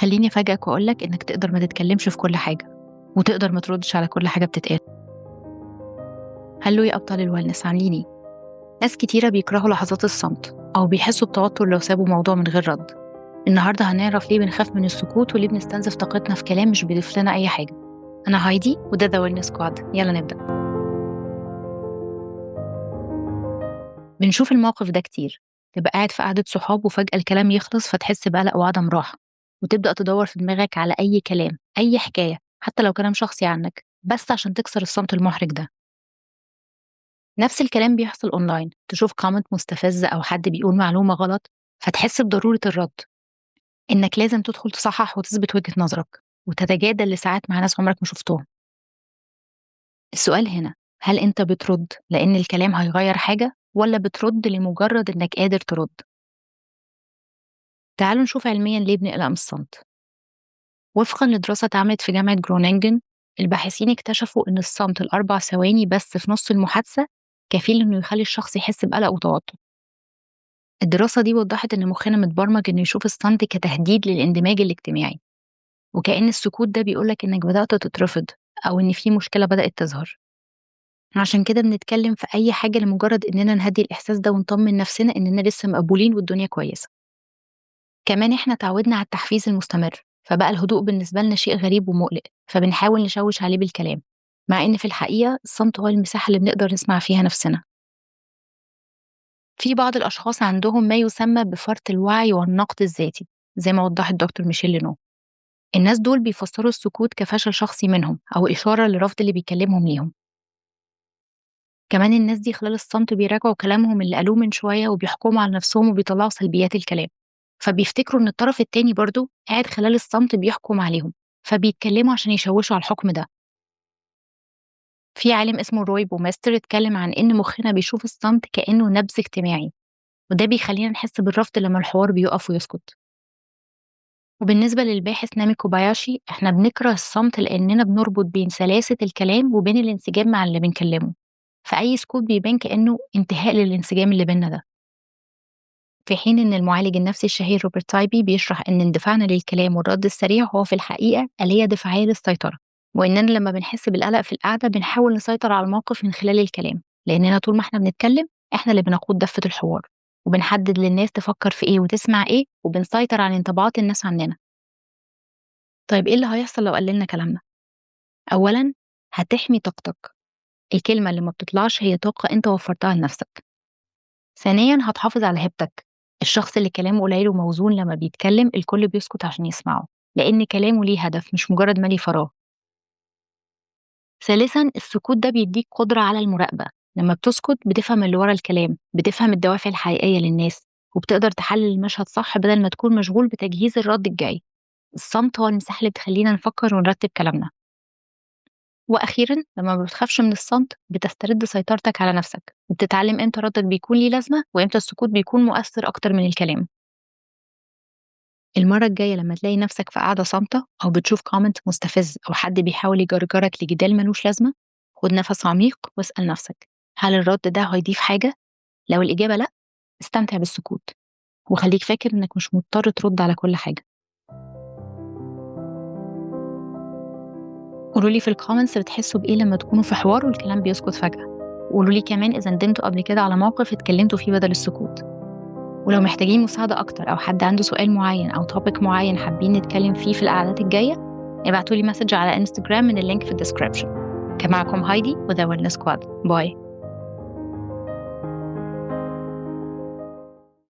خليني أفاجئك وأقولك إنك تقدر ما تتكلمش في كل حاجة، وتقدر ما تردش على كل حاجة بتتقال. hello يا أبطال ال wellness، عاملين إيه؟ ناس كتيرة بيكرهوا لحظات الصمت أو بيحسوا بتوتر لو سابوا موضوع من غير رد. النهاردة هنعرف ليه بنخاف من السكوت وليه بنستنزف طاقتنا في كلام مش بيضيف لنا أي حاجة. أنا هايدي وده The Wellness Squad، يلا نبدأ. بنشوف الموقف ده كتير، تبقى قاعد في قعدة صحاب وفجأة الكلام يخلص فتحس بقلق وعدم راحة، وتبدأ تدور في دماغك على أي كلام، أي حكاية، حتى لو كلام شخصي عنك، بس عشان تكسر الصمت المحرج ده. نفس الكلام بيحصل أونلاين، تشوف comment مستفز أو حد بيقول معلومة غلط فتحس بضرورة الرد، إنك لازم تدخل تصحح وتثبت وجهة نظرك وتتجادل لساعات مع ناس عمرك ما شفتهم. السؤال هنا، هل أنت بترد لأن الكلام هيغير حاجة، ولا بترد لمجرد إنك قادر ترد؟ تعالوا نشوف علمياً ليه بنقلق من الصمت. وفقاً لدراسة اتعملت في جامعة جرونينجن، الباحثين اكتشفوا إن الصمت ال4 ثواني بس في نص المحادثة كفيل إنه يخلي الشخص يحس بقلق وتوتر. الدراسة دي وضحت إن مخنا متبرمج إنه يشوف الصمت كتهديد للاندماج الاجتماعي، وكأن السكوت ده بيقولك إنك بدأت تترفض أو إن في مشكلة بدأت تظهر. عشان كده بنتكلم في أي حاجة لمجرد إننا نهدي الإحساس ده ونطمن نفسنا إننا لسه مقبولين والدنيا كويسة. كمان إحنا تعودنا على التحفيز المستمر، فبقى الهدوء بالنسبة لنا شيء غريب ومقلق، فبنحاول نشوش عليه بالكلام، مع إن في الحقيقة الصمت هو المساحة اللي بنقدر نسمع فيها نفسنا. في بعض الأشخاص عندهم ما يسمى بفرط الوعي والنقد الذاتي، زي ما وضحت دكتور ميشيل لينو. الناس دول بيفسروا السكوت كفشل شخصي منهم أو إشارة لرفض اللي بيكلمهم ليهم. كمان الناس دي خلال الصمت بيراجعوا كلامهم اللي قالوه من شوية وبيحكموا على نفسهم وبيطلعوا سلبيات الكلام، فبيفتكروا إن الطرف التاني برضو قاعد خلال الصمت بيحكم عليهم، فبيتكلموا عشان يشوشوا على الحكم ده. في عالم اسمه روي بوماستر اتكلم عن إن مخنا بيشوف الصمت كأنه نبذ اجتماعي، وده بيخلينا نحس بالرفض لما الحوار بيقف ويسكت. وبالنسبة للباحث نامي كوباياشي، احنا بنكره الصمت لأننا بنربط بين سلاسة الكلام وبين الانسجام مع اللي بنكلمه، فأي سكوت بيبان كأنه انتهاء للانسجام اللي بينا ده. في حين إن المعالج النفسي الشهير روبرت تايبي بيشرح إن اندفاعنا للكلام والرد السريع هو في الحقيقة آلية دفاعية للسيطرة، وإننا لما بنحس بالقلق في القعدة بنحاول نسيطر على الموقف من خلال الكلام، لأننا طول ما إحنا بنتكلم إحنا اللي بنقود دفة الحوار، وبنحدد للناس تفكر في إيه وتسمع إيه، وبنسيطر على انطباعات الناس عننا. طيب إيه اللي هيحصل لو قللنا كلامنا؟ أولاً هتحمي طاقتك، الكلمة اللي ما بتطلعش هي طاقة أنت وفرتها لنفسك. ثانياً هتحافظ على هيبتك، الشخص اللي كلامه قليل وموزون لما بيتكلم الكل بيسكت عشان يسمعه، لأن كلامه ليه هدف مش مجرد مالي فراغ. ثالثاً السكوت ده بيديك قدرة على المراقبة، لما بتسكت بتفهم اللي ورا الكلام، بتفهم الدوافع الحقيقية للناس، وبتقدر تحلل المشهد صح بدل ما تكون مشغول بتجهيز الرد الجاي. الصمت هو المساحة اللي بتخلينا نفكر ونرتب كلامنا. وأخيراً لما ما بتخافش من الصمت بتسترد سيطرتك على نفسك، وبتتعلم إمتى ردك بيكون ليه لازمة وإمتى السكوت بيكون مؤثر أكتر من الكلام. المرة الجاية لما تلاقي نفسك في قعدة صامتة أو بتشوف comment مستفز أو حد بيحاول يجرجرك لجدال ملوش لازمة، خد نفس عميق واسأل نفسك، هل الرد ده هيضيف حاجة؟ لو الإجابة لأ، استمتع بالسكوت، وخليك فاكر إنك مش مضطر ترد على كل حاجة. قولوا لي في ال comments بتحسوا بإيه لما تكونوا في حوار والكلام بيسكت فجأة، وقولوا لي كمان إذا ندمتوا قبل كده على موقف اتكلمتوا فيه بدل السكوت. ولو محتاجين مساعدة أكتر أو حد عنده سؤال معين أو topic معين حابين نتكلم فيه في القعدات الجاية، ابعتولي message على انستجرام من ال link في ال description. كان معكم هايدي و The Wellness Squad. Bye.